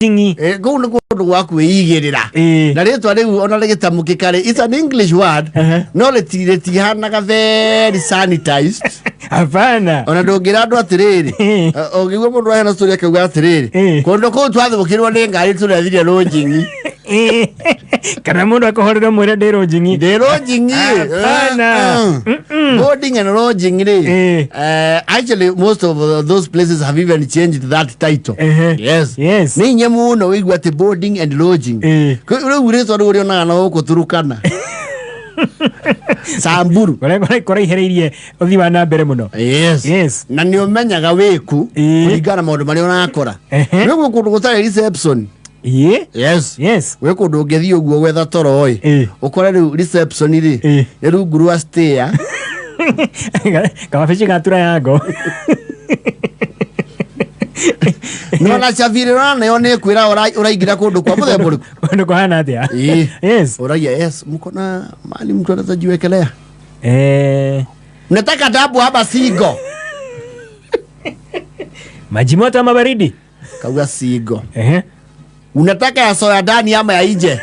Lodging. Kũu nĩ kũndũ gwa kwĩigĩrĩra. Na rĩtwa rĩu ona rĩgĩtamũkĩka rĩ, it's an English word, no rĩtihanaga very sanitized. Hapana. Ona ndũngĩra andũ atĩrĩrĩ, ũngĩigua mũndũ aheana story akauga atĩrĩrĩ, kũndũ kũu twathũkĩrwo nĩ ngari tũrethire lodging. Kana mũndũ akũhorera mwĩre ndĩ lodging. Ndĩ lodging. Hapana. Boarding and lodging rĩ, actually most of those places have even changed that title. Yes. Nĩ inya mũno wĩigua atĩ boarding and lodging. Rĩu rĩtwa rĩu ũrĩonaga na gũkũ Turukana, Samburu. Kũrĩa kũraihĩrĩirie ũthii wa na mbere mũno. Yes. Na nĩ ũmenyaga wĩku kũringana na maũndũ marĩa ũrakora. Rĩu gwĩ kũndũ gũtarĩ reception. Yes. Gwĩ kũndũ ũngĩthiĩ ũguo gwetha toro ĩ, ũkore rĩu reception rĩ, nĩ rungu rwa stair. Kawabici ga tura yango. No na chabiri nayo nĩ kwĩra ũraingĩra kũndũ kwa mũthemba ũrĩkũ. Kũndũ kũhana atĩa? Ũragia, yes, mko na mali mtu anaweza jiwekelea? Mnataka double ama single? Maji moto ama baridi? Kauga single. Unataka ya soya ndani ama ya nje?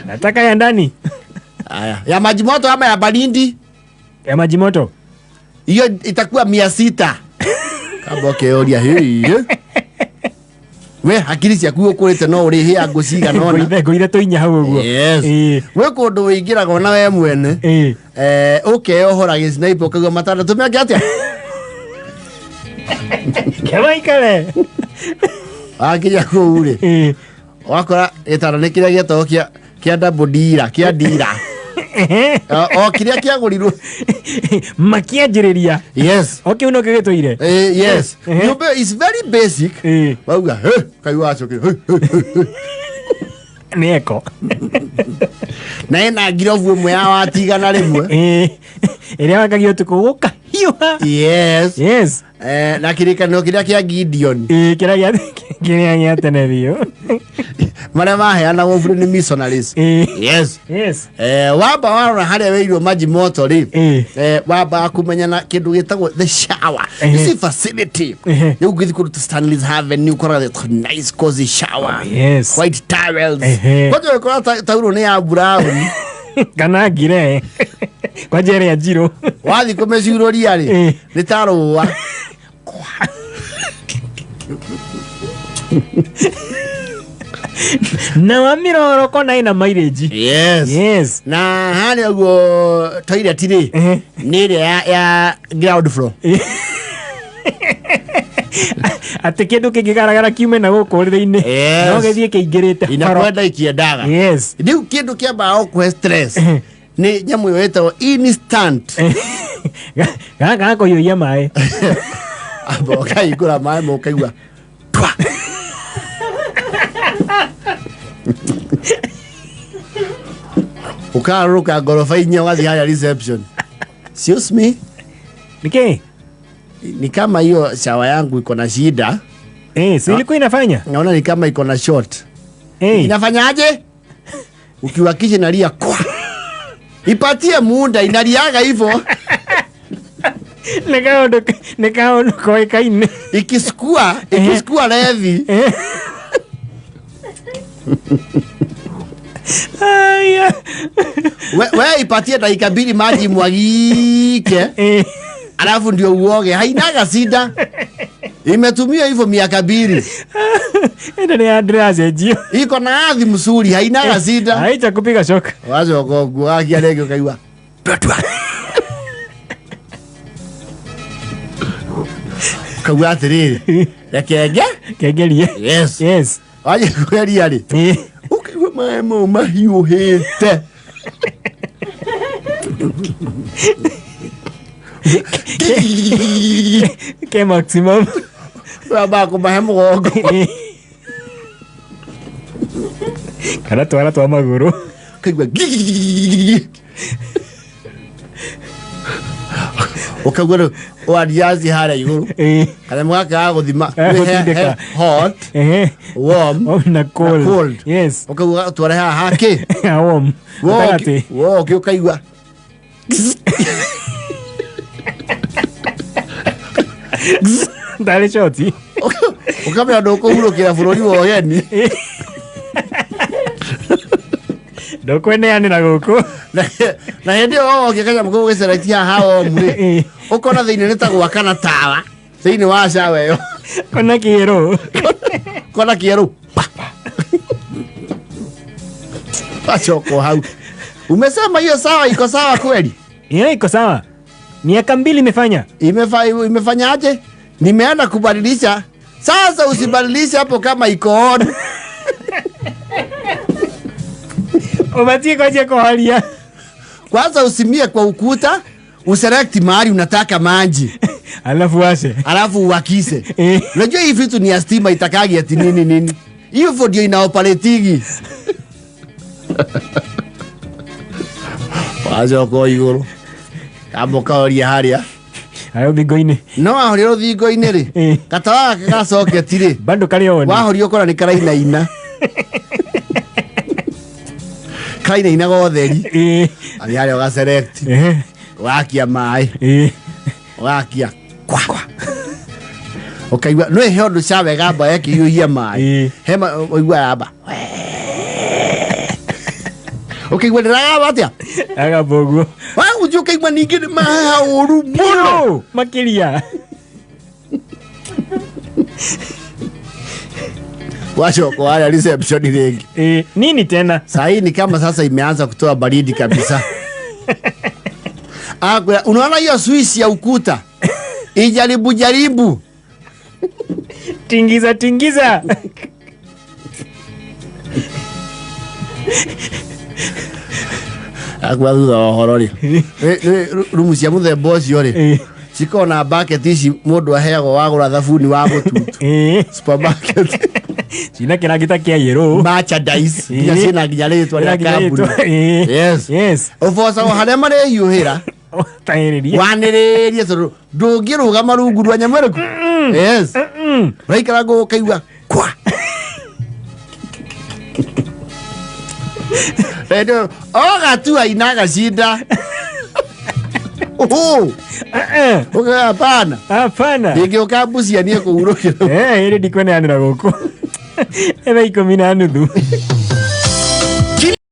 Nataka ya ndani. Aya, ya maji moto ama ya baridi? Ya maji moto. Hiyo itakuwa 600. Kamba ũkĩũria, "Hĩ, we hakiri ciaku ũkũrĩte no ũrĩhĩa ngũ cigana ũna?" Ngũithe tũinya hau ũguo. Yes. Gwĩ kũndũ wĩingĩraga ona we mwene, ũkeohora gĩcinaipo ũkaigua matandatũ meke atĩa. Kemaikare. Wakinya kũu rĩ, wakora gĩtanda nĩ kĩrĩa gĩetagwo kĩa double dira, kĩa dira, o kĩrĩa kĩagũrirwo Makĩanjĩrĩria. Yes. O kĩu no kĩo gĩtũire. Yes. Nyũmba is very basic. Wauga he kai wacokire he, he, he, he. Nĩ eko. Na ĩna ngirobu ĩmwe ya watigana rĩmwe. Ĩrĩa wakagia ũtukũ gũkahiũha. Yes. Na kĩrĩkanĩro kĩrĩa kĩa Gideon. Kĩrĩa gĩa tene biũ. Marĩa maheanagwo bure nĩ missionaries. Yes. Wamba warora harĩa wĩirwo maji moto rĩ, wamba kũmenya na kĩndũ gĩtagwo the shower. You see facility. Rĩu ũngĩthiĩ kũndũ ta Stanley's Haven nĩ ũkoraga the nice cozy shower. Yes. White towels. Kwanja ũgĩkora taurũ nĩ ya brown. Kana ngire kwanja ĩrĩa njirũ. Wathiĩ kũmĩcurũria rĩ, nĩ ta rũa. Na wa mĩroroko na ĩna mileage. Yes. Na harĩa ũguo toilet rĩ, nĩ ĩrĩa ya ground floor. Atĩ kĩndũ kĩngĩgaragara kiume na gũkũ ũrĩrĩ-inĩ, no gĩthiĩ kĩingĩrĩte horo. Inakwenda ikiendaga. Rĩu kĩndũ kĩambaga gũkũhe stress nĩ nyamũ ĩyo ĩtagwo instant. Gaka gakũhiũhia maĩ. Amba ũkahingũra maĩ ma ũkaigua twa. Ũkarũrũka ngoroba inya ũgathiĩ harĩa reception. Excuse me. Nĩkĩ? Ni kama hiyo shawa yangu iko na shida. Si ilikuwa inafanya? Naona ni kama iko na short. Inafanyaje? Ukiwakisha inalia kwa. Ipatie muda, inaliaga hivyo. Nĩ kaũndũ koĩkaine. Ikisikua revi. Aya. We ipatie dakika 2 maji mwagike. Alafu ndio uoge. Hainaga shida. Imetumia hivyo miaka 2. Ĩno nĩ ya ndĩracenjio. Iko na athi mzuri, hainaga shida. Haita kupiga shoka. Wacoka ũguo wakia rĩngĩ ũkaigua twa. Ũkauga atĩrĩrĩ, reke nge Kengerie. Yes. Yes. Wathiĩ kũgeria rĩ, ũkaigua maĩ mau mahiũhĩte. Ke maximum. Wambaga kũmahe mũgongo. Kana twara twa magũrũ. Ũkaigua ũkaigua rĩu wariaci harĩa igũrũ. Kanyamũ gaka ga gũthima. Gũtindĩka. Hot, warm, Oh, na cold. Na cold. Yes. Ũkaigua tware haha hakĩ. Warm. Gatagatĩ. Woke ũkaigua. Ndarĩ shoti. Ũkamenya ndũkũhurũkĩra bũrũri wa ũgeni. Ndũkweneanĩra gũkũ. Na hĩndĩ ĩyo wokia kanyamũ kau ũgĩcerekia haha omu rĩ, ũkona thĩinĩ nĩ ta gwakana tawa thĩinĩ wa cawa ĩyo. Kona kĩero. Kona kĩerũ pa. Wachoko hau. Umesema hiyo sawa iko sawa kweli? Hiyo iko sawa. Miaka 2 imefanya. Imefanyaje? Nimeenda kubadilisha. Sasa usibadilishe hapo kama iko on. Ubatie kwaje kuharia. Kwanza usimie kwa ukuta, uselect mahali unataka maji. Alafu washe. Alafu uwakise. Unajua hii vitu ni ya stima itakagi ati nini nini. Hiyo ndio inaoperatigi. Wacoka igũrũ. Kamba ũkahoria harĩa. Hayo thingo-inĩ. No wahoria rũthingo-inĩ rĩ, gatawa gaka ga socket rĩ, bado karĩ on. Wahoria ũkora nĩ karainaina. Karainaina gotheri. Arĩ harĩa ũgaselect. Ũgakia maĩ. Ũgakia. Kwa. Ũkaigua, no he ũndũ ca wega mba ĩkĩhiũhia maĩ. He ma, ũigua yamba. Ũkaigua ndĩragamba atĩa? Agamba ũguo. Wagũthiĩ ũkaigua ningĩ nĩ maheha ũru mũno. Makĩria. Wacoka harĩa reception rĩngĩ. Nini tena? Saa hii ni kama sasa imeanza kutoa baridi kabisa. Unaona hiyo switch ya ukuta? Ijaribu jaribu. Tingiza tingiza. Akwa thutha wa ũhoro rĩ. Rumu cia mũthemba ũcio rĩ. Cikoragwo na bucket ici mũndũ aheagwo wagũra thabuni wa mũtutu. Supermarket. Cina kĩrangi ta kĩa yellow. Merchandise. Nginya ciĩna nginya rĩtwa rĩa kambuni. Yes. Yes. Ũbocagwo harĩa marehiũhĩra. Taĩrĩria. Wanĩrĩrie tondũ ndũngĩrũgama rungu rwa nyamũ ĩrĩkũ. Yes. Ũraikara ngũ ũkaigua kwa. Rĩndĩ ogatua ina agacinda. Oho. Ũkauga hapana. Hapana. Ndingĩũka Busia niĩ kũhurũkĩra. Ĩrĩ ndikweneanĩra gũkũ. Thaa 10:30.